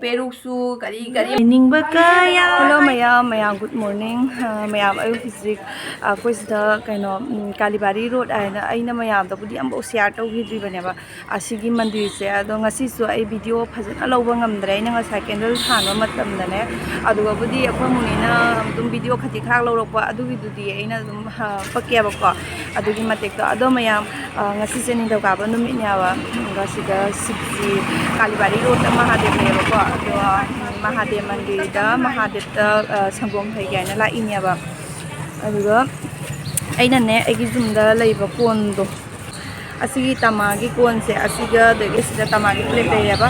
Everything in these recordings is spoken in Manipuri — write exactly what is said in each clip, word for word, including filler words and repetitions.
ꯄꯦꯔꯨꯛꯁꯨ ꯀꯔꯤ ꯀꯔꯤ ꯅꯤꯡꯕ ꯀꯌꯥ꯫ Hello ꯃꯌꯥꯝ, ꯃꯌꯥꯝ good morning꯫ ꯑ, ꯃꯌꯥꯝ, ꯑꯩ ꯍꯧꯖꯤꯛ ꯑꯩꯈꯣꯏ ꯁꯤꯗ ꯀꯩꯅꯣ, ꯎꯝ, ꯀꯥꯂꯤꯕꯥꯔꯤ ꯔꯣꯗ ꯍꯥꯏꯅ ꯑꯩꯅ ꯃꯌꯥꯝꯗꯕꯨꯗꯤ ꯑꯃꯐꯥꯎ ꯁꯤꯌꯥꯔ ꯇꯧꯈꯤꯗ꯭ꯔꯤꯕꯅꯦꯕ ꯑꯁꯤꯒꯤ ꯃꯟꯗꯤꯔꯁꯦ꯫ ꯑꯗꯣ ꯉꯁꯤꯁꯨ ꯑꯩ ꯚꯤꯗꯤꯑꯣ ꯐꯖꯅ ꯂꯧꯕ ꯉꯝꯗ꯭ꯔꯦ꯫ ꯑꯩꯅ ꯉꯁꯥꯏ ꯀꯦꯟꯗꯜ ꯊꯥꯟꯕ ꯃꯇꯝꯗꯅꯦ, ꯑꯗꯨꯒꯕꯨꯗꯤ ꯑꯩꯈꯣꯏ ꯃꯨꯅꯤꯅ ꯑꯗꯨꯝ ꯚꯤꯗꯤꯑꯣ ꯈꯖꯤꯛ ꯈꯔ ꯂꯧꯔꯛꯄ ꯑꯗꯨꯒꯤꯗꯨꯗꯤ ꯑꯩꯅ ꯑꯗꯨꯝ, ꯑ, ꯄꯛꯀꯦꯕꯀꯣ꯫ ꯑꯗꯨꯒꯤ ꯃꯇꯦꯛꯇꯣ꯫ ꯑꯗꯣ ꯃꯌꯥꯝ, ꯑ, ꯉꯁꯤꯁꯦ ꯅꯤꯡꯊꯧꯀꯥꯕ ꯅꯨꯃꯤꯠꯅꯦꯕ꯫ ꯑꯗꯨꯒ ꯁꯤꯗ ꯁꯤꯕꯖꯤ, ꯀꯥꯂꯤꯕꯥꯔꯤ ꯔꯣꯗꯇ ꯃꯍꯥꯗꯦꯕ ꯂꯩꯌꯦꯕꯀꯣ꯫ ꯑꯗꯣ, ꯎꯝ, ꯃꯍꯥꯗꯦꯕ ꯃꯟꯗꯤꯔꯗ ꯃꯍꯥꯗꯦꯕꯇ, ꯑ, ꯁꯪꯒꯣꯝ ꯍꯩꯒꯦ ꯍꯥꯏꯅ ꯂꯥꯛꯏꯅꯦꯕ꯫ ꯑꯗꯨꯒ ꯑꯩꯅꯅꯦ, ꯑꯩꯒꯤ ꯌꯨꯝꯗ ꯂꯩꯕ ꯀꯣꯟꯗꯣ, ꯑꯁꯤꯒꯤ ꯇꯃꯥꯒꯤ ꯀꯣꯟꯁꯦ, ꯑꯁꯤꯒ ꯑꯗꯒꯤ ꯁꯤꯗ ꯇꯃꯥꯒꯤ ꯄ꯭ꯂꯦꯠ ꯂꯩꯌꯦꯕ,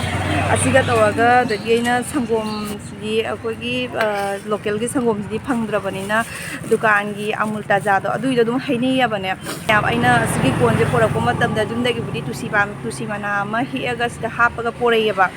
ꯑꯁꯤꯒ ꯇꯧꯔꯒ, ꯑꯗꯒꯤ ꯑꯩꯅ ꯁꯪꯒꯣꯝꯁꯤꯗꯤ ꯑꯩꯈꯣꯏꯒꯤ, ꯑ, ꯂꯣꯀꯦꯜꯒꯤ ꯁꯪꯒꯣꯝꯁꯤꯗꯤ ꯐꯪꯗ꯭ꯔꯕꯅꯤꯅ ꯗꯨꯀꯥꯟꯒꯤ ꯑꯃꯨꯜ ꯇꯥꯖꯥꯗꯣ ꯑꯗꯨꯏꯗꯣ ꯑꯗꯨꯝ ꯍꯩꯅꯩꯌꯦꯕꯅꯦ꯫ ꯌꯥꯝ, ꯑꯩꯅ ꯑꯁꯤꯒꯤ ꯀꯣꯟꯁꯦ ꯄꯨꯔꯛꯄ ꯃꯇꯝꯗ ꯌꯨꯝꯗꯒꯤꯕꯨꯗꯤ ꯇꯨꯁꯤ ꯄꯥꯝ-, ꯇꯨꯁꯤ ꯃꯅꯥ ꯑꯃ ꯍꯦꯛꯑꯒ ꯁꯤꯗ ꯍꯥꯞꯄꯒ ꯄꯣꯔꯛꯑꯦꯕ꯫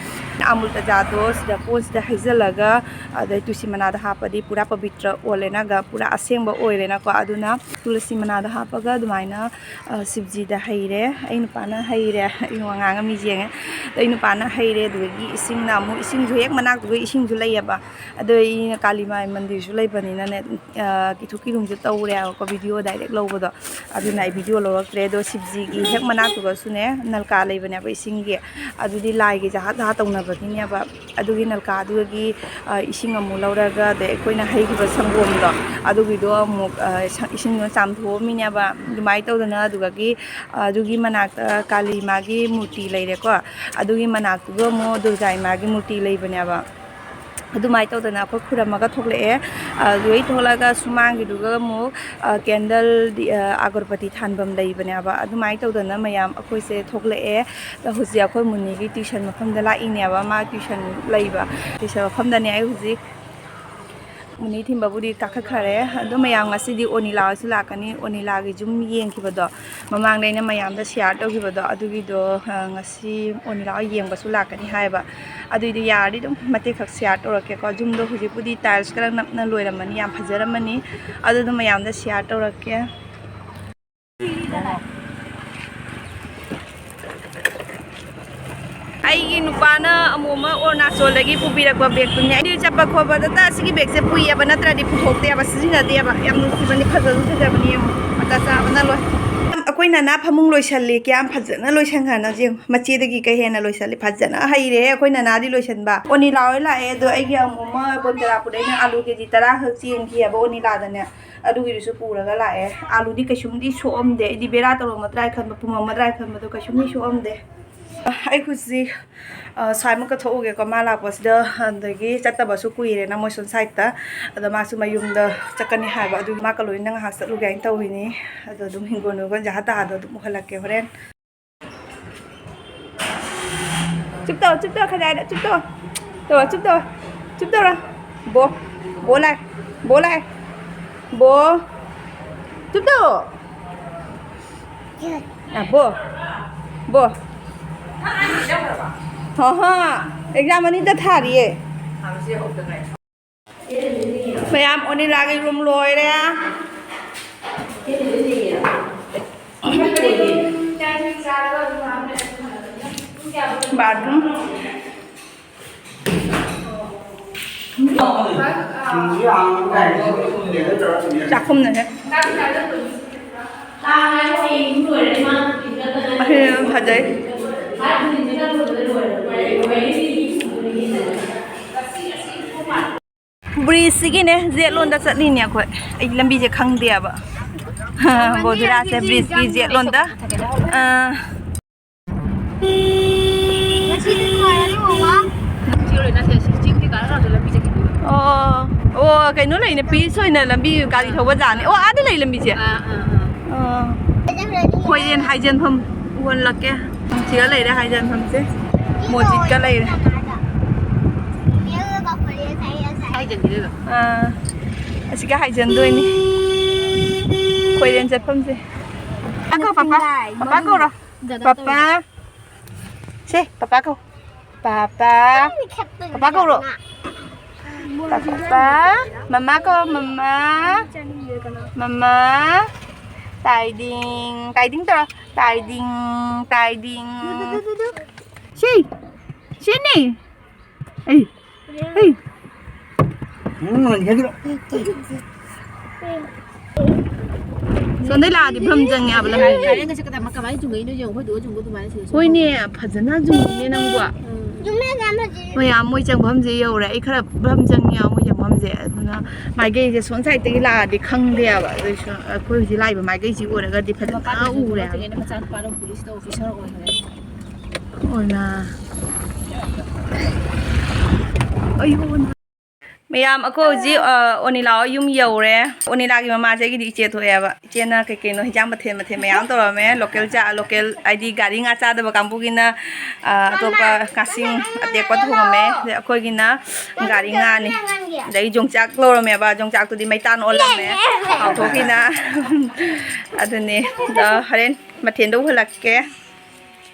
ꯑꯃꯨꯜ ꯇꯥꯖꯥꯗꯣ ꯁꯤꯗ ꯀꯣꯟꯁꯤꯗ ꯍꯩꯖꯤꯜꯂꯒ, ꯑꯗꯩ ꯇꯨꯁꯤ ꯃꯅꯥꯗꯣ ꯍꯥꯞꯄꯗꯤ ꯄꯨꯔꯥ ꯄꯕꯤꯇ꯭ꯔ ꯑꯣꯜꯂꯦꯅꯒ, ꯄꯨꯔꯥ ꯑꯁꯦꯡꯕ ꯑꯣꯏꯔꯦꯅꯀꯣ꯫ ꯑꯗꯨꯅ ꯇꯨꯂꯁꯤ ꯃꯅꯥꯗꯣ ꯍꯥꯞꯄꯒ ꯑꯗꯨꯃꯥꯏꯅ, ꯑ, ꯁꯤꯕꯖꯤꯗ ꯍꯩꯔꯦ꯫ ꯑꯩ ꯅꯨꯄꯥꯅ ꯍꯩꯔꯦ꯫ ꯑꯩ ꯋꯥ ꯉꯥꯡꯉ ꯃꯤ ꯌꯦꯡꯉꯦ꯫ ꯑꯗꯣ ꯑꯩ ꯅꯨꯄꯥꯅ ꯍꯩꯔꯦ꯫ ꯑꯗꯨꯗꯒꯤ ꯏꯁꯤꯡꯅ ꯑꯃꯨꯛ, ꯏꯁꯤꯡꯁꯨ ꯍꯦꯛ ꯃꯅꯥꯛꯇꯨꯒ ꯏꯁꯤꯡꯁꯨ ꯂꯩꯌꯦꯕ꯫ ꯑꯗꯣ ꯑꯩꯅ ꯀꯥꯂꯤ ꯃꯥꯏ ꯃꯟꯗꯤꯔꯁꯨ ꯂꯩꯕꯅꯤꯅꯅꯦ, ꯑ, ꯀꯤꯊꯨ ꯀꯤꯔꯨꯝꯁꯦ ꯇꯧꯔꯦꯕꯀꯣ, ꯚꯤꯗꯤꯑꯣ ꯗꯥꯏꯔꯦꯛ ꯂꯧꯕꯗꯣ꯫ ꯑꯗꯨꯅ ꯑꯩ ꯚꯤꯗꯤꯑꯣ ꯂꯧꯔꯛꯇ꯭ꯔꯦ꯫ ꯑꯗꯣ ꯁꯤꯕꯖꯤꯒꯤ ꯍꯦꯛ ꯃꯅꯥꯛꯇꯨꯒꯁꯨꯅꯦ ꯅꯜꯀꯥ ꯂꯩꯕꯅꯦꯕ ꯏꯁꯤꯡꯒꯤ꯫ ꯑꯗꯨꯗꯤ ꯂꯥꯏꯒꯤ ꯖꯍꯥ ꯇꯍꯥ ꯇꯧꯅꯕꯒꯤꯅꯦꯕ꯫ ꯑꯗꯨꯒꯤ ꯅꯜꯀꯥꯗꯨꯗꯒꯤ, ꯑ, ꯏꯁꯤꯡ ꯑꯃꯨꯛ ꯂꯧꯔꯒ, ꯑꯗꯩ ꯑꯩꯈꯣꯏꯅ ꯍꯩꯈꯤꯕ ꯁꯪꯒꯣꯝꯗꯣ, ꯑꯗꯨꯒꯤꯗꯣ ꯑꯃꯨꯛ, ꯑ, ꯁ-, ꯏꯁꯤꯡꯗꯣ ꯆꯥꯝꯊꯣꯛꯑꯝꯃꯤꯅꯦꯕ꯫ ꯑꯗꯨꯃꯥꯏꯅ ꯇꯧꯗꯅ ꯑꯗꯨꯗꯒꯤ, ꯑ, ꯑꯗꯨꯒꯤ ꯃꯅꯥꯛꯇ ꯀꯥꯂꯤ ꯃꯥꯒꯤ ꯃꯨꯔꯇꯤ ꯂꯩꯔꯦꯀꯣ꯫ ꯑꯗꯨꯒꯤ ꯃꯅꯥꯛꯇꯨꯗ ꯑꯃꯨꯛ ꯗꯨꯔꯒꯥ ꯏꯃꯥꯒꯤ ꯃꯨꯔꯇꯤ ꯂꯩꯕꯅꯦꯕ꯫ ꯑꯗꯨꯃꯥꯏꯅ ꯇꯧꯗꯅ ꯑꯩꯈꯣꯏ ꯈꯨꯔꯝꯃꯒ ꯊꯣꯛꯂꯛꯑꯦ꯫ ꯑꯗꯨꯗꯩ ꯊꯣꯛꯂꯛꯑꯒ ꯁꯨꯃꯥꯡꯒꯤꯗꯨꯒ ꯑꯃꯨꯛ, ꯑ, ꯀꯦꯟꯗꯜ, ꯑ, ꯑꯒꯔꯕꯇꯤ ꯊꯥꯟꯐꯝ ꯂꯩꯕꯅꯦꯕ꯫ ꯑꯗꯨꯃꯥꯏꯅ ꯇꯧꯗꯅ ꯃꯌꯥꯝ ꯑꯩꯈꯣꯏꯁꯦ ꯊꯣꯛꯂꯛꯑꯦ꯫ ꯑꯗꯣ ꯍꯧꯖꯤꯛ ꯑꯩꯈꯣꯏ ꯃꯨꯅꯤꯒꯤ ꯇ꯭ꯌꯨꯁꯟ ꯃꯐꯝꯗ ꯂꯥꯛꯏꯅꯦꯕ꯫ ꯃꯥ ꯇ꯭ꯌꯨꯁꯟ ꯂꯩꯕ꯫ ꯇ꯭ꯌꯨꯁꯟ ꯃꯐꯝꯗꯅꯦ ꯑꯩ ꯍꯧꯖꯤꯛ꯫ ꯃꯨꯅꯤ ꯊꯤꯟꯕꯕꯨꯗꯤ ꯀꯥꯈꯠꯈꯔꯦ꯫ ꯑꯗꯣ ꯃꯌꯥꯝ ꯉꯁꯤꯗꯤ ꯑꯣꯅꯤꯂꯥ ꯍꯣꯏꯁꯨ ꯂꯥꯛꯀꯅꯤ꯫ ꯑꯣꯅꯤꯂꯥꯒꯤ ꯌꯨꯝ ꯌꯦꯡꯈꯤꯕꯗꯣ ꯃꯃꯥꯡꯗ ꯑꯩꯅ ꯃꯌꯥꯝꯗ ꯁꯤꯌꯥꯔ ꯇꯧꯈꯤꯕꯗꯣ ꯑꯗꯨꯒꯤꯗꯣ, ꯑ, ꯉꯁꯤ ꯑꯣꯅꯤꯂꯥ ꯍꯣꯏ ꯌꯦꯡꯕꯁꯨ ꯂꯥꯛꯀꯅꯤ ꯍꯥꯏꯌꯦꯕ꯫ ꯑꯗꯨꯏꯗꯤ ꯌꯥꯔꯗꯤ ꯑꯗꯨꯝ ꯃꯇꯦꯛ ꯈꯛ ꯁꯤꯌꯥꯔ ꯇꯧꯔꯛꯀꯦꯀꯣ꯫ ꯌꯨꯝꯗꯣ ꯍꯧꯖꯤꯛꯄꯨꯗꯤ ꯇꯥꯏꯜꯁ ꯈꯔ ꯅꯞꯅ ꯂꯣꯏꯔꯝꯃꯅꯤ, ꯌꯥꯝ ꯐꯖꯔꯝꯃꯅꯤ꯫ ꯑꯗꯨ ꯑꯗꯨꯝ ꯃꯌꯥꯝꯗ ꯁꯤꯌꯥꯔ ꯇꯧꯔꯛꯀꯦ꯫ ꯑꯩꯒꯤ ꯅꯨꯄꯥꯅ ꯑꯃꯨꯛ ꯑꯃ ꯑꯔꯨꯅꯥꯆꯜꯗꯒꯤ ꯄꯨꯕꯤꯔꯛꯄ ꯕꯦꯒꯇꯨꯅꯦ꯫ ꯑꯩꯗꯤ ꯆꯠꯄ ꯈꯣꯠꯄꯗꯇ ꯑꯁꯤꯒꯤ ꯕꯦꯒꯁꯦ ꯄꯨꯏꯌꯦꯕ, ꯅꯠꯇ꯭ꯔꯗꯤ ꯄꯨꯊꯣꯛꯇꯦꯕ, ꯁꯤꯖꯤꯟꯅꯗꯦꯕ꯫ ꯌꯥꯝ ꯅꯨꯡꯁꯤꯕꯅꯤ, ꯐꯖꯁꯨ ꯐꯖꯕꯅꯤ꯫ ꯌꯦꯡꯉꯣ, ꯃꯆꯥ ꯆꯥꯕꯅ ꯂꯣꯏ꯫ ꯑꯩꯈꯣꯏ ꯅꯅꯥ ꯐꯃꯨꯡ ꯂꯣꯏꯁꯜꯂꯤ, ꯀꯌꯥꯝ ꯐꯖꯅ ꯂꯣꯏꯁꯟꯈ꯭ꯔꯅꯣ ꯌꯦꯡꯉꯣ꯫ ꯃꯆꯦꯗꯒꯤ ꯀꯩ ꯍꯦꯟꯅ ꯂꯣꯏꯁꯜꯂꯤ, ꯐꯖꯅ ꯍꯩꯔꯦꯍꯦ ꯑꯩꯈꯣꯏ ꯅꯅꯥꯗꯤ ꯂꯣꯏꯁꯟꯕ꯫ ꯑꯣꯅꯤꯂꯥ ꯍꯣꯏ ꯂꯥꯛꯑꯦ, ꯑꯗꯣ ꯑꯩꯒꯤ ꯑꯃꯨꯛ ꯑꯃ ꯕꯣꯟꯇꯦꯔꯥꯄꯨꯔꯗꯩꯅ ꯑꯥꯂꯨ ꯀꯦ ꯖꯤ ꯇꯔꯥ ꯈꯛ ꯆꯦꯟꯈꯤꯑꯕ ꯑꯣꯅꯤꯂꯥꯗꯅꯦ꯫ ꯑꯗꯨꯒꯤꯗꯨꯁꯨ ꯄꯨꯔꯒ ꯂꯥꯛꯑꯦ꯫ ꯑꯥꯂꯨꯗꯤ ꯀꯩꯁꯨꯝꯗꯤ ꯁꯣꯛꯑꯝꯗꯦ꯫ ꯑꯩꯗꯤ ꯕꯦꯔꯥ ꯇꯧꯔꯝꯃꯗ꯭ꯔꯥ ꯍꯥꯏ ꯈꯟꯕ, ꯄꯨꯝꯃꯝꯃꯗ꯭ꯔꯥ ꯍꯥꯏ ꯈꯟꯕꯗꯣ ꯀꯩꯁꯨꯝꯗꯤ ꯁꯣꯛꯑꯝꯗꯦ꯫ ꯑꯩ ꯍꯧꯖꯤꯛ, ꯑ, ꯁ꯭ꯋꯥꯏꯃꯨꯛꯀ ꯊꯣꯛꯎꯒꯦꯀꯣ꯫ ꯃꯥ ꯂꯥꯛꯄꯁꯤꯗ, ꯑꯗꯒꯤ ꯆꯠꯇꯕꯁꯨ ꯀꯨꯏꯔꯦꯅ ꯃꯣꯏ ꯁꯣꯝ ꯁꯥꯏꯠꯇ꯫ ꯑꯗꯣ ꯃꯥꯁꯨ ꯃꯌꯨꯝꯗ ꯆꯠꯀꯅꯤ ꯍꯥꯏꯕ, ꯑꯗꯨꯒꯤ ꯃꯥ ꯀꯂꯣꯏꯅ ꯉꯥꯏꯍꯥꯛ ꯆꯠꯂꯨꯒꯦ ꯍꯥꯏꯅ ꯇꯧꯔꯤꯅꯤ꯫ ꯑꯗꯣ ꯑꯗꯨꯝ ꯍꯤꯡꯒꯣꯜ ꯅꯨꯡꯒꯣꯜ ꯖꯍꯥ ꯇꯍꯥꯗꯣ ꯑꯗꯨꯝ ꯎꯍꯜꯂꯛꯀꯦ ꯍꯣꯔꯦꯟ꯫ ꯆꯨꯞ ꯇꯧ, ꯆꯨꯞ ꯇꯧ, ꯈꯖꯥꯏꯗ ꯆꯨꯞ ꯇꯧ꯫ ꯇꯧ, ꯆꯨꯞ ꯇꯧ꯫ ꯆꯨꯞ ꯇꯧꯔꯣ꯫ ꯕꯣ꯫ ꯕꯣ ꯂꯥꯛꯑꯦ꯫ ꯕꯣ ꯂꯥꯛꯑꯦ꯫ ꯕꯣ꯫ ꯆꯨꯞ ꯇꯧ꯫ ꯑ, ꯕꯣ꯫ ꯕꯣ꯫ ꯍꯣ ꯍꯣ꯫ ꯑꯦꯛꯖꯥꯝ ꯑꯅꯤꯇ ꯊꯥꯔꯤꯌꯦ꯫ ꯃꯌꯥꯝ ꯑꯣꯅꯤꯂꯥꯒꯤ ꯔꯨꯝ ꯂꯣꯏꯔꯦ꯫ ꯕꯥꯠꯔꯨꯝ꯫ ꯆꯥꯛꯈꯨꯝꯅꯁꯦ꯫ ꯑꯁꯤꯅ ꯐꯖꯩ꯫ ꯕ꯭ꯔꯤꯖꯁꯤꯒꯤꯅꯦ, ꯖꯦꯠꯂꯣꯝꯗ ꯆꯠꯂꯤꯅꯦ ꯑꯩꯈꯣꯏ꯫ ꯑꯩ ꯂꯝꯕꯤꯁꯦ ꯈꯪꯗꯦꯕ꯫ ꯕꯣꯙꯤꯔꯥꯁꯦ ꯕ꯭ꯔꯤꯖꯀꯤ ꯖꯦꯠꯂꯣꯝꯗ꯫ ꯑ, ꯉꯁꯤꯗꯤ ꯅꯨꯡꯉꯥꯏꯔꯅꯤ, ꯃꯃꯥ꯫ ꯑꯣ, ꯑꯣ, ꯀꯩꯅꯣ ꯂꯩꯅꯦ, ꯄꯤꯁ ꯑꯣꯏꯅ ꯂꯝꯕꯤ ꯒꯥꯔꯤ ꯊꯧꯕ ꯖꯥꯠꯅꯤ꯫ ꯑꯣ, ꯑꯥꯗ ꯂꯩ ꯂꯝꯕꯤꯁꯦ꯫ ꯑꯥ, ꯑꯥ, ꯑꯥ꯫ ꯑꯣ꯫ ꯈꯣꯏꯔꯦꯟ ꯍꯥꯏꯖꯟꯐꯝ ꯎꯍꯜꯂꯛꯀꯦ꯫ ꯁꯤꯗ ꯂꯩꯔꯦ ꯍꯥꯏꯖꯟꯐꯝꯁꯦ꯫ ꯃꯣꯖꯤꯠꯀ ꯂꯩꯔꯦ꯫ ꯑꯥ, ꯑꯁꯤꯒ ꯍꯥꯏꯖꯟꯗꯣꯏꯅꯤ꯫ ꯈꯣꯏꯔꯦꯟ ꯆꯠꯐꯝꯁꯦ꯫ ꯄꯥꯄꯥ ꯀꯧ, ꯄꯥꯄꯥ꯫ ꯄꯥꯄꯥ ꯀꯧꯔꯣ꯫ ꯄꯥꯄꯥ꯫ ꯁꯦ, ꯄꯥꯄꯥ ꯀꯧ꯫ ꯄꯥꯄꯥ꯫ ꯄꯥꯄꯥ ꯀꯧꯔꯣ꯫ ꯄꯥꯄꯥ꯫ ꯃꯃꯥ ꯀꯧꯔꯣ, ꯃꯃꯥ꯫ ꯃꯃꯥ꯫ ꯇꯥꯏꯗꯤꯡ꯫ ꯇꯥꯏꯗꯤꯡ ꯇꯧꯔꯣ꯫ ꯇꯥꯏꯗꯤꯡ꯫ ꯇꯥꯏꯗꯤꯡ꯫ ꯁꯤ, ꯁꯤꯅꯤ꯫ ꯑꯩ, ꯑꯩ꯫ ꯎꯝ, ꯍꯦꯛꯂꯣ꯫ ꯁꯣꯝꯗꯩ ꯂꯥꯛꯑꯗꯤ ꯚ꯭ꯔꯝ ꯆꯪꯉꯦ ꯍꯥꯏꯕ ꯂꯝꯕꯤꯁꯦ꯫ ꯀꯃꯥꯏꯅ ꯆꯨꯝꯃꯛꯏꯅꯣ ꯌꯦꯡꯉꯣ, ꯑꯩꯈꯣꯏꯗꯨꯒ ꯆꯨꯝꯕ ꯑꯗꯨꯃꯥꯏꯅ ꯆꯨꯝꯃꯛꯏ꯫ ꯍꯣꯏꯅꯦ, ꯐꯖꯅ ꯆꯨꯝꯃꯤꯅꯦ ꯅꯪꯕꯣ꯫ ꯃꯌꯥꯝ ꯃꯣꯏ ꯆꯪꯐꯝꯁꯦ ꯌꯧꯔꯦ꯫ ꯑꯩ ꯈꯔ ꯚ꯭ꯔꯝ ꯆꯪꯉꯦ ꯃꯣꯏ ꯆꯪꯐꯝꯁꯦ꯫ ꯑꯗꯨꯅ ꯃꯥꯏꯀꯩꯁꯦ ꯁꯣꯝ ꯁꯥꯏꯗꯇꯒꯤ ꯂꯥꯛꯑꯗꯤ ꯈꯪꯗꯦꯕ꯫ ꯑꯗꯨꯏꯁꯨ ꯑꯩꯈꯣꯏ ꯍꯧꯖꯤꯛ ꯂꯥꯛꯏꯕ ꯃꯥꯏꯀꯩꯁꯤ ꯎꯔꯒꯗꯤ ꯐꯖꯅ ꯎꯔꯦ ꯍꯥꯏꯕ꯫ ꯃꯆꯥꯅꯨꯄꯥꯗꯣ ꯄꯨꯂꯤꯁꯇ ꯑꯣꯐꯤꯁꯥꯔ ꯑꯣꯏꯈ꯭ꯔꯦ꯫ ꯑꯣꯏꯃꯥ꯫ ꯑꯌꯣ꯫ ꯃꯌꯥꯝ, ꯑꯩꯈꯣꯏ ꯍꯧꯖꯤꯛ, ꯑ, ꯑꯣꯅꯤꯂꯥ ꯍꯣꯏ ꯌꯨꯝ ꯌꯧꯔꯦ꯫ ꯑꯣꯅꯤꯂꯥꯒꯤ ꯃꯃꯥꯁꯦ ꯑꯩꯒꯤꯗꯤ ꯏꯆꯦ ꯊꯣꯛꯑꯦꯕ꯫ ꯏꯆꯦꯅ ꯀꯩ ꯀꯩꯅꯣ ꯍꯤꯟꯖꯥꯡ ꯃꯊꯦꯜ ꯃꯊꯦꯜ ꯃꯌꯥꯝ ꯇꯧꯔꯝꯃꯦ꯫ ꯂꯣꯀꯦꯜ ꯆꯥ, ꯂꯣꯀꯦꯜ ꯍꯥꯏꯗꯤ ꯒꯥꯔꯤ ꯉꯥ ꯆꯥꯗꯕ ꯀꯥꯡꯕꯨꯒꯤꯅ, ꯑ, ꯑꯇꯣꯞꯄ ꯉꯥꯁꯤꯡ ꯑꯇꯦꯛꯄ ꯊꯣꯡꯉꯝꯃꯦ꯫ ꯑꯗꯩ ꯑꯩꯈꯣꯏꯒꯤꯅ ꯒꯥꯔꯤ ꯉꯥꯅꯤ꯫ ꯑꯗꯩ ꯌꯣꯡꯆꯥꯛ ꯂꯧꯔꯝꯃꯦꯕ꯫ ꯌꯣꯡꯆꯥꯛꯇꯨꯗꯤ ꯃꯩꯇꯥꯟ ꯑꯣꯜꯂꯝꯃꯦ꯫ ꯍꯥꯎꯊꯣꯛꯈꯤꯅ꯫ ꯑꯗꯨꯅꯤ꯫ ꯑꯗꯣ ꯍꯣꯔꯦꯟ ꯃꯊꯦꯜꯗꯣ ꯎꯍꯜꯂꯛꯀꯦ꯫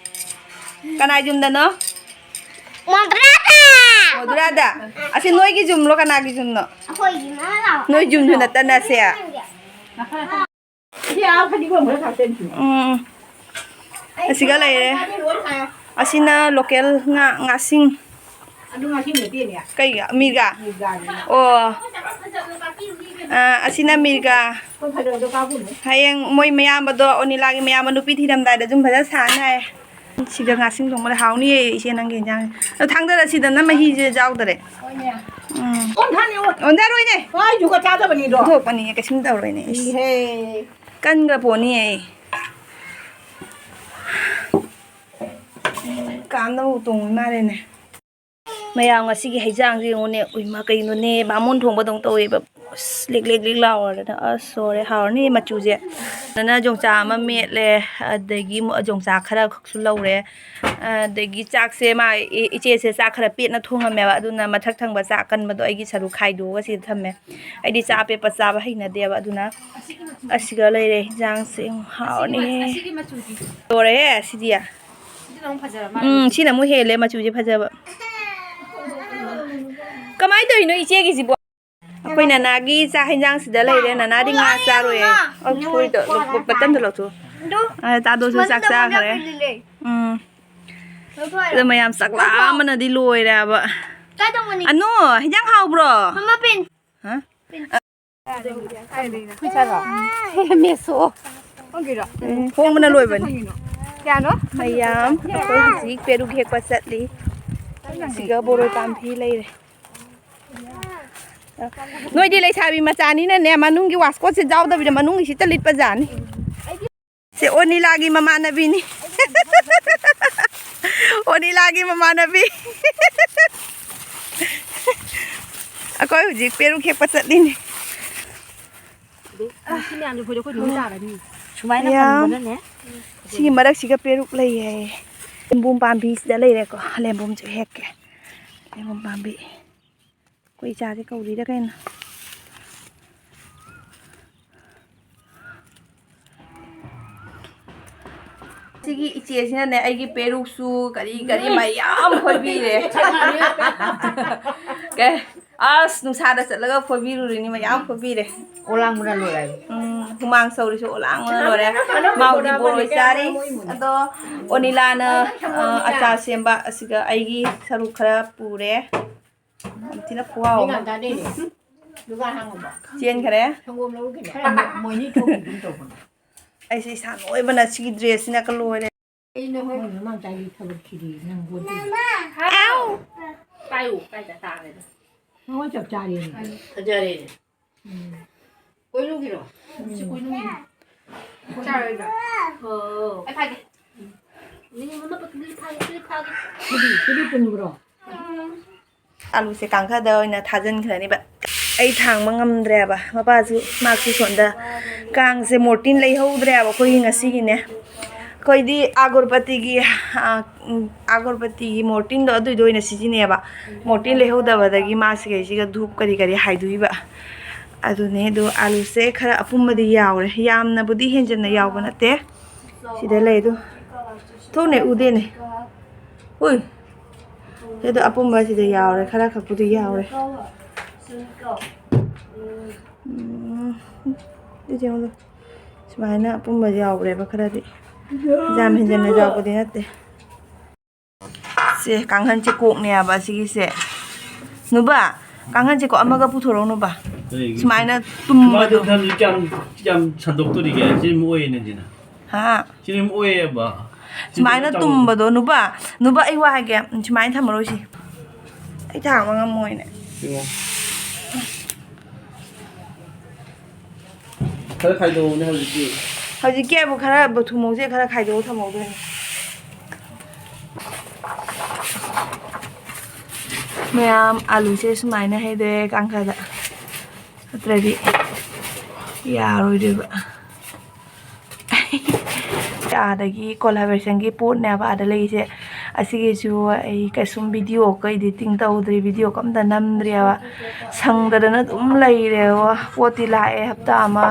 ꯀꯅꯥꯏ ꯌꯨꯝꯗꯅꯣ? ꯃꯣꯗꯨꯔꯥꯗ! ꯃꯣꯗꯨꯔꯥꯗ? ꯑꯁꯤ ꯅꯣꯏꯒꯤ ꯌꯨꯝꯂꯣ, ꯀꯅꯥꯒꯤ ꯌꯨꯝꯅꯣ? ꯑꯩꯈꯣꯏꯒꯤ ꯌꯨꯝ ꯂꯥꯎ꯫ ꯅꯣꯏ ꯌꯨꯝꯁꯨ ꯅꯠꯇꯅ ꯁꯦ꯫ ꯁꯤ ꯑꯥ ꯐꯗꯤꯒꯣꯝ ꯈꯔ ꯊꯥꯛꯆꯟꯁꯤ꯫ ꯎꯝ꯫ ꯑꯁꯤꯒ ꯂꯩꯔꯦ꯫ ꯑꯁꯤꯅ ꯂꯣꯀꯦꯜ ꯉꯥ, ꯉꯥꯁꯤꯡ꯫ ꯑꯗꯨ ꯉꯥꯁꯤꯡ ꯅꯠꯇꯦꯅꯦ꯫ ꯀꯩꯒ? ꯃꯤꯔꯒꯥ? ꯃꯤꯔꯒꯥꯅꯦ꯫ ꯑꯣ꯫ ꯑꯥ, ꯑꯁꯤꯅ ꯃꯤꯔꯒꯥ꯫ ꯑꯩꯈꯣꯏ ꯐꯖꯕꯗꯣ ꯀꯥꯞꯄꯨꯅꯦ꯫ ꯍꯌꯦꯡ ꯃꯣꯏ ꯃꯌꯥꯝꯕꯗꯣ, ꯑꯣꯅꯤꯂꯥꯒꯤ ꯃꯌꯥꯝꯕ ꯅꯨꯄꯤ ꯊꯤꯔꯝꯗꯥꯏꯗ ꯁꯨꯝ ꯐꯖꯅ ꯁꯥꯅꯤ ꯍꯥꯏ꯫ ꯁꯤꯗ ꯉꯥꯁꯤꯡ ꯊꯣꯡꯕꯗ ꯍꯥꯎꯅꯤꯌꯦ, ꯏꯆꯦ, ꯅꯪꯒꯤ ꯏꯟꯖꯥꯡ꯫ ꯑꯗꯣ ꯊꯥꯡꯗꯔꯁꯤꯗ ꯅꯝꯃ ꯍꯤꯁꯦ ꯌꯥꯎꯗꯔꯦ꯫ ꯍꯣꯏꯅꯦ꯫ ꯎꯝ꯫ ꯑꯣꯟꯊꯥꯅꯤ, ꯑꯣꯟ-, ꯑꯣꯟꯊꯔꯣꯏꯅꯦ꯫ ꯍꯣꯏ, ꯖꯨꯒꯣꯠ ꯆꯥꯗꯕꯅꯤꯗꯣ꯫ ꯄꯨꯊꯣꯛꯄꯅꯤꯌꯦ, ꯀꯩꯁꯨꯝ ꯇꯧꯔꯣꯏꯅꯦ, ꯏꯁ꯫ ꯏꯍꯦ꯫ ꯀꯟꯒ꯭ꯔ ꯄꯣꯠꯅꯤ ꯑꯩ꯫ ꯀꯥꯝꯅꯕ ꯇꯣꯡꯉꯤ ꯃꯥꯜꯂꯦꯅꯦ꯫ ꯃꯌꯥꯝ, ꯉꯁꯤꯒꯤ ꯍꯩꯖꯥꯡꯁꯦ ꯌꯦꯡꯉꯨꯅꯦ꯫ ꯎꯏꯃꯥ, ꯀꯩꯅꯣꯅꯦ, ꯕꯥꯃꯣꯟ ꯊꯣꯡꯕꯗꯧ ꯇꯧꯋꯦꯕ꯫ ꯑꯁ, ꯂꯤꯛ ꯂꯤꯛ ꯂꯤꯛ ꯂꯥꯎꯔꯗꯅ꯫ ꯑꯁ, ꯂꯣꯏꯔꯦ, ꯍꯥꯎꯔꯅꯤ ꯃꯆꯨꯁꯦ꯫ ꯑꯗꯨꯅ ꯌꯣꯡꯆꯥꯛ ꯑꯃ ꯃꯦꯠꯂꯦ, ꯑꯗꯒꯤ ꯃꯨ-, ꯌꯣꯡꯆꯥꯛ ꯈꯔ ꯈꯛꯁꯨ ꯂꯧꯔꯦ꯫ ꯑꯗꯒꯤ ꯆꯥꯛꯁꯦ ꯃꯥ ꯏ-, ꯏꯆꯦꯁꯦ ꯆꯥꯛ ꯈꯔ ꯄꯦꯠꯅ ꯊꯣꯡꯉꯝꯃꯦꯕ꯫ ꯑꯗꯨꯅ ꯃꯊꯛ ꯊꯪꯕ ꯆꯥꯛ ꯑꯀꯟꯕꯗꯣ ꯑꯩꯒꯤ ꯁꯔꯨꯛ ꯈꯥꯏꯗꯣꯛꯑꯒ ꯁꯤꯗ ꯊꯝꯃꯦ꯫ ꯑꯩꯗꯤ ꯆꯥ ꯑꯄꯦꯠꯄ ꯆꯥꯕ ꯍꯩꯅꯗꯦꯕ꯫ ꯑꯗꯨꯅ ꯑꯁꯤꯒ ꯂꯩꯔꯦ ꯍꯤꯟꯖꯥꯡꯁꯦ꯫ ꯌꯦꯡꯉꯨ, ꯍꯥꯎꯔꯅꯤ꯫ ꯑꯁꯤꯒꯤ ꯃꯆꯨ-, ꯑꯁꯤꯒꯤ ꯃꯆꯨꯁꯤ꯫ ꯂꯣꯏꯔꯦꯍꯦ, ꯁꯤꯗꯤ꯫ ꯁꯤꯅ ꯑꯃꯨꯛ ꯐꯖꯔ ꯃꯥꯜꯂꯦ꯫ ꯎꯝ, ꯁꯤꯅ ꯑꯃꯨꯛ ꯍꯦꯜꯂꯦ ꯃꯆꯨꯁꯦ ꯐꯖꯕ꯫ ꯀꯃꯥꯏꯅ ꯇꯧꯔꯤꯅꯣ ꯏꯆꯦꯒꯤꯁꯤꯕꯣ? ꯑꯩꯈꯣꯏ ꯅꯅꯥꯒꯤ ꯆꯥꯛ ꯍꯦꯟꯖꯥꯡꯁꯤꯗ ꯂꯩꯔꯦ꯫ ꯅꯅꯥꯗꯤ ꯉꯥ ꯆꯥꯔꯣꯏꯌꯦ꯫ ꯑꯣ, ꯁꯣꯏꯗꯣ, ꯕꯇꯟꯗꯣ ꯂꯧꯊꯣꯛꯑꯣ꯫ ꯑ, ꯇꯥꯗꯣꯁꯨ ꯆꯥꯛ ꯆꯥꯈ꯭ꯔꯦ꯫ ꯎꯝ꯫ ꯑꯗꯣ ꯃꯌꯥꯝ ꯆꯥꯛ ꯂꯥꯝꯕꯅꯗꯤ ꯂꯣꯏꯔꯦꯕ꯫ ꯀꯥꯏ ꯇꯧꯕꯅꯤ? ꯑꯅꯨ, ꯍꯤꯟꯖꯥꯡ ꯍꯥꯎꯕ꯭ꯔꯣ? ꯃꯃꯥ ꯄꯦꯟ꯫ ꯍꯥ? ꯃꯦꯁꯣ꯫ ꯎꯝ, ꯍꯣꯡꯕꯅ ꯂꯣꯏꯕꯅꯤ꯫ ꯀꯌꯥꯅꯣ? ꯃꯌꯥꯝ ꯑꯩꯈꯣꯏ ꯍꯧꯖꯤꯛ ꯄꯦꯔꯨꯛ ꯍꯦꯛꯄ ꯆꯠꯂꯤ꯫ ꯁꯤꯒ ꯕꯣꯔꯣꯏ ꯄꯥꯝꯕꯤ ꯂꯩꯔꯦ꯫ ꯅꯣꯏꯗꯤ ꯂꯩꯁꯥꯕꯤ ꯃꯆꯥꯅꯤꯅꯅꯦ, ꯃꯅꯨꯡꯒꯤ ꯋꯥꯁꯀꯣꯠꯁꯦ ꯌꯥꯎꯗꯕꯤꯗ ꯃꯅꯨꯡꯒꯤ ꯁꯤꯠꯇ ꯂꯤꯠꯄ ꯖꯥꯠꯅꯤ꯫ ꯁꯦ ꯑꯣꯅꯤꯂꯥꯒꯤ ꯃꯃꯥꯟꯅꯕꯤꯅꯤ꯫ ꯑꯣꯅꯤꯂꯥꯒꯤ ꯃꯃꯥꯟꯅꯕꯤ꯫ ꯑꯩꯈꯣꯏ ꯍꯧꯖꯤꯛ ꯄꯦꯔꯨꯛ ꯍꯦꯛꯄ ꯆꯠꯂꯤꯅꯤ꯫ ꯁꯤ ꯃꯌꯥꯝꯁꯦ ꯑꯩꯈꯣꯏꯗ ꯑꯩꯈꯣꯏ ꯑꯗꯨꯝ ꯇꯥꯔꯅꯤ꯫ ꯁꯨꯃꯥꯏꯅ ꯌꯥꯝ ꯀꯪꯕꯅꯅꯦ꯫ ꯁꯤꯒꯤ ꯃꯔꯛꯁꯤꯒ ꯄꯦꯔꯨꯛ ꯂꯩꯌꯦ꯫ ꯂꯦꯝꯕꯨꯝ ꯄꯥꯝꯕꯤꯁꯤꯗ ꯂꯩꯔꯦꯀꯣ꯫ ꯂꯦꯝꯕꯨꯝꯁꯨ ꯍꯦꯛꯀꯦ꯫ ꯂꯦꯝꯕꯨꯝ ꯄꯥꯝꯕꯤ꯫ ꯑꯩꯈꯣꯏ ꯏꯆꯥꯁꯦ ꯀꯧꯔꯤꯔ ꯀꯩꯅꯣ? ꯁꯤꯒꯤ ꯏꯆꯦꯁꯤꯅꯅꯦ, ꯑꯩꯒꯤ ꯄꯦꯔꯨꯛꯁꯨ ꯀꯔꯤ ꯀꯔꯤ ꯃꯌꯥꯝ ꯐꯣꯏꯕꯤꯔꯦ꯫ ꯀꯩ, ꯑꯁ, ꯅꯨꯡꯁꯥꯗ ꯆꯠꯂꯒ ꯐꯣꯏꯕꯤꯔꯨꯔꯤꯅꯤ, ꯃꯌꯥꯝ ꯐꯣꯏꯕꯤꯔꯦ꯫ ꯑꯣꯂꯥꯡꯕꯅ ꯂꯣꯏꯔꯦ꯫ ꯎꯝ, ꯍꯨꯃꯥꯡ ꯁꯧꯔꯤꯁꯨ ꯑꯣꯂꯥꯡꯕꯅ ꯂꯣꯏꯔꯦ꯫ ꯃꯥꯎꯗꯤ ꯕꯣꯔꯣꯏ ꯆꯥꯔꯤ꯫ ꯑꯗꯣ ꯑꯣꯅꯤꯂꯥꯅ, ꯑ, ꯑꯆꯥꯔ ꯁꯦꯝꯕ, ꯑꯁꯤꯒ ꯑꯩꯒꯤ ꯁꯔꯨꯛ ꯈꯔ ꯄꯨꯔꯦ꯫ ꯌꯥꯝ ꯊꯤꯅ ꯈꯨꯍꯥꯎ ꯑꯃ꯫ ꯆꯦꯟꯈ꯭ꯔꯦ꯫ ꯃꯣꯏꯅꯤ ꯊꯣꯛꯈꯤꯒꯨꯝ ꯇꯧꯕꯅꯦ꯫ ꯑꯩꯁꯦ ꯏꯁꯥ ꯅꯣꯏꯕꯅ ꯁꯤꯒꯤ ꯗ꯭ꯔꯦꯁꯁꯤꯅꯒ ꯂꯣꯏꯔꯦ꯫ ꯑꯩꯅ ꯍꯣꯏ ꯃꯃꯥꯡ ꯆꯍꯤ ꯊꯕꯛ ꯊꯤꯔꯤ ꯅꯪ ꯕꯣꯠ ꯊꯤꯔꯤ꯫ ꯄꯥꯏꯌꯨ, ꯀꯥꯏꯗ ꯇꯥꯔꯦ? ꯅꯉꯣꯟ ꯆꯞ ꯆꯥꯔꯦꯅꯦ꯫ ꯐꯖꯔꯦꯅꯦ꯫ ꯎꯝ꯫ ꯀꯣꯏꯅꯨꯒꯤꯔꯣ? ꯎꯝ꯫ ꯁꯤ ꯀꯣꯏꯅꯨꯒꯤꯅꯤ꯫ ꯆꯥꯔꯣꯏꯗ꯭ꯔꯣ? ꯑꯣ꯫ ꯑꯩ ꯐꯥꯒꯦ꯫ ꯃꯤꯅꯤꯠ ꯑꯃ ꯄꯨꯟꯕ꯭ꯔꯣ? ꯑꯥꯂꯨꯁꯦ ꯀꯥꯡꯈꯗ ꯑꯣꯏꯅ ꯊꯥꯖꯤꯟꯈ꯭ꯔꯅꯤꯕ꯫ ꯑꯩ ꯊꯥꯡꯕ ꯉꯝꯗ꯭ꯔꯦꯕ꯫ ꯃꯄꯥꯁꯨ, ꯃꯥꯁꯨ ꯁꯣꯝꯗ ꯀꯥꯡꯁꯦ ꯃꯣꯔꯇꯤꯟ ꯂꯩꯍꯧꯗ꯭ꯔꯦꯕ ꯑꯩꯈꯣꯏꯒꯤ ꯉꯁꯤꯒꯤꯅꯦ꯫ ꯑꯩꯈꯣꯏꯗꯤ ꯑꯒꯣꯔꯕꯇꯤꯒꯤ, ꯑ, ꯎꯝ, ꯑꯒꯣꯔꯕꯇꯤꯒꯤ ꯃꯣꯔꯇꯤꯟꯗꯣ ꯑꯗꯨꯏꯗꯣ ꯑꯣꯏꯅ ꯁꯤꯖꯤꯟꯅꯩꯌꯦꯕ꯫ ꯃꯣꯔꯇꯤꯟ ꯂꯩꯍꯧꯗꯕꯗꯒꯤ ꯃꯥꯁꯤꯒꯩꯁꯤꯒ ꯙꯨꯞ ꯀꯔꯤ ꯀꯔꯤ ꯍꯥꯏꯗꯣꯛꯏꯕ꯫ ꯑꯗꯨꯅꯦ꯫ ꯑꯗꯣ ꯑꯥꯂꯨꯁꯦ ꯈꯔ ꯑꯄꯨꯝꯕꯗꯤ ꯌꯥꯎꯔꯦ, ꯌꯥꯝꯅꯕꯨꯗꯤ ꯍꯦꯟꯖꯟꯅ ꯌꯥꯎꯕ ꯅꯠꯇꯦ꯫ ꯁꯤꯗ ꯂꯩ ꯑꯗꯨ꯫ ꯊꯣꯛꯅꯦ ꯎꯗꯦꯅꯦ꯫ ꯎꯏ꯫ ꯁꯤꯗ ꯑꯄꯨꯝꯕ ꯁꯤꯗ ꯌꯥꯎꯔꯦ, ꯈꯔ ꯈꯛꯄꯨꯗꯤ ꯌꯥꯎꯔꯦ꯫ ꯎꯝ꯫ ꯁꯤ ꯌꯦꯡꯉꯨ꯫ ꯁꯨꯃꯥꯏꯅ ꯑꯄꯨꯝꯕ ꯌꯥꯎꯔꯦꯕ ꯈꯔꯗꯤ꯫ ꯌꯥꯝ ꯍꯦꯟꯖꯟꯅ ꯌꯥꯎꯕꯗꯤ ꯅꯠꯇꯦ꯫ ꯁꯦ, ꯀꯥꯡꯈꯟ ꯆꯦꯀꯣꯛꯅꯦꯕ ꯑꯁꯤꯒꯤꯁꯦ꯫ ꯅꯨꯕꯥ, ꯀꯥꯡꯈꯟ ꯆꯦꯀꯣꯛ ꯑꯃꯒ ꯄꯨꯊꯣꯔꯛꯎ, ꯅꯨꯕꯥ꯫ ꯀꯔꯤꯒꯤ? ꯁꯨꯃꯥꯏꯅ ꯁꯨꯃꯥꯏꯅ ꯇꯨꯝꯕꯗꯣ꯫ ꯊꯝꯕꯁꯤ ꯀꯌꯥꯝ, ꯀꯌꯥꯝ ꯁꯟꯗꯣꯛꯇꯣꯔꯤꯒꯦ? ꯁꯤ ꯑꯗꯨꯝ ꯑꯣꯏꯌꯦꯅꯦ, ꯁꯤꯅ꯫ ꯍꯥ? ꯁꯤ ꯑꯗꯨꯝ ꯑꯣꯏꯌꯦꯕ꯫ ꯁꯤ ꯁꯨꯃꯥꯏꯅ ꯑꯗꯨꯝ ꯇꯧ-, ꯇꯨꯝꯕꯗꯣ, ꯅꯨꯕꯥ, ꯅꯨꯕꯥ, ꯑꯩ ꯋꯥ ꯍꯥꯏꯒꯦ, ꯁꯨꯃꯥꯏꯅ ꯊꯝꯃꯔꯣꯏꯁꯤ꯫ ꯑꯩ ꯊꯥꯡꯕ ꯉꯝꯃꯣꯏꯅꯦ꯫ ꯁꯤꯉꯣ꯫ ꯈꯔ ꯈꯥꯏꯗꯣꯛꯑꯣꯅꯦ ꯍꯧꯖꯤꯛꯇꯤ꯫ ꯍꯧꯖꯤꯛꯀꯤ ꯍꯥꯏꯕꯨ ꯈꯔ ꯊꯨꯝꯃꯧꯁꯦ, ꯈꯔ ꯈꯥꯏꯗꯣꯛꯑ ꯊꯝꯍꯧꯗꯣꯏꯅꯦ꯫ ꯃꯌꯥꯝ ꯑꯂꯨꯁꯦ ꯁꯨꯃꯥꯏꯅ ꯍꯩꯗꯣꯛꯑꯦ ꯀꯥꯡꯈꯥꯗ, ꯅꯠꯇ꯭ꯔꯗꯤ ꯌꯥꯔꯣꯏꯗꯣꯏꯕ꯫ ꯑꯥꯗꯒꯤ collaborationꯒꯤ ꯄꯣꯠꯅꯦꯕ ꯑꯥꯗ ꯂꯩꯔꯤꯁꯦ꯫ ꯑꯁꯤꯒꯤꯁꯨ ꯑꯩ ꯀꯩꯁꯨꯝ videoꯒ editing ꯇꯧꯗ꯭ꯔꯤ, videoꯒ ꯑꯝꯇ ꯅꯝꯗ꯭ꯔꯤꯑꯕ꯫ ꯁꯪꯗꯗꯅ ꯑꯗꯨꯝ ꯂꯩꯔꯦꯕ꯫ ꯄꯣꯠꯇꯤ ꯂꯥꯛꯑꯦ, ꯍꯞꯇꯥ ꯑꯃ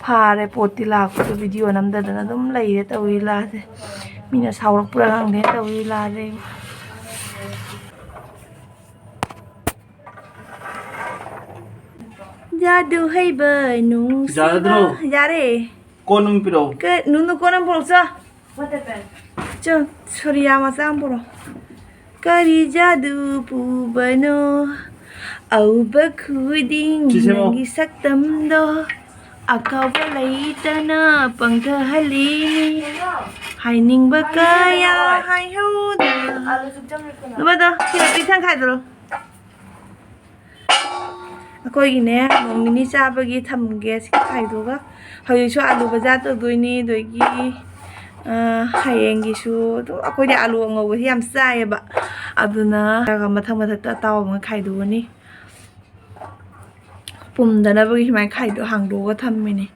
ꯐꯥꯔꯦ ꯄꯣꯠꯇꯤ ꯂꯥꯛꯄꯗꯣ, video ꯅꯝꯗꯗꯅ ꯑꯗꯨꯝ ꯂꯩꯔꯦ ꯇꯧꯔꯤ ꯂꯥꯁꯦ꯫ ꯃꯤꯅ ꯁꯥꯎꯔꯛꯄ꯭ꯔꯥ ꯈꯪꯗꯦ ꯇꯧꯔꯤ ꯂꯥꯁꯦ꯫ ꯖꯥꯗꯨ ꯍꯩꯕ ꯅꯨꯡꯁꯤꯕ꯫ ꯌꯥꯔꯗ꯭ꯔꯣ? ꯌꯥꯔꯦ꯫ ꯀꯣꯟ ꯑꯃ ꯄꯤꯔꯛꯑꯣ꯫ ꯀ-, ꯅꯨꯅꯨ ꯀꯣꯟ ꯑꯃ ꯄꯨꯔꯛꯎ ꯆꯣ꯫ ꯆꯣ, ꯁꯣꯔꯤꯌꯥ ꯃꯆꯥ ꯑꯃ ꯄꯨꯔꯛꯑꯣ꯫ ꯀꯔꯤ ꯖꯥꯗꯨ ꯄꯨꯕꯅꯣ? ꯑꯎꯕ ꯈꯨꯗꯤꯡ ꯁꯤ ꯁꯦꯝꯃꯣ꯫ ꯅꯪꯒꯤ ꯁꯛꯇꯝꯗꯣ ꯑꯀꯥꯎꯕ ꯂꯩꯇꯅ ꯄꯪꯊꯍꯜꯂꯤꯅꯤ꯫ ꯍꯥꯏꯅꯤꯡꯕ ꯀꯌꯥ ꯍꯥꯏꯍꯧꯗꯅ꯫ ꯅꯨꯄꯥꯗꯣ, ꯁꯤ ꯄꯤꯛ ꯊꯟ ꯈꯥꯏꯗꯣꯔꯣ꯫ ꯑꯩꯈꯣꯏꯒꯤꯅꯦ, ꯅꯣꯡ ꯅꯤꯅꯤ ꯆꯥꯕꯒꯤ ꯊꯝꯒꯦ ꯁꯤ ꯈꯥꯏꯗꯣꯛꯑꯒ꯫ ꯍꯧꯖꯤꯛꯁꯨ ꯑꯥꯂꯨ ꯕꯖꯥꯔ ꯇꯧꯗꯣꯏꯅꯤ, ꯑꯗꯒꯤ, ꯑ, ꯍꯌꯦꯡꯒꯤꯁꯨ ꯑꯗꯨꯝ ꯑꯩꯈꯣꯏꯗꯤ ꯑꯥꯂꯨ ꯑꯉꯧꯕꯁꯤ ꯌꯥꯝ ꯆꯥꯏꯌꯦꯕ꯫ ꯑꯗꯨꯅ ꯃꯊꯪ ꯃꯊꯛꯇ ꯑꯇꯥꯎꯕ ꯑꯃ ꯈꯥꯏꯗꯣꯛꯑꯅꯤ꯫ ꯄꯨꯝꯗꯅꯕꯒꯤ ꯁꯨꯃꯥꯏꯅ ꯈꯥꯏꯗꯣꯛ-, ꯍꯥꯡꯗꯣꯛꯑꯒ ꯊꯝꯃꯤꯅꯦ꯫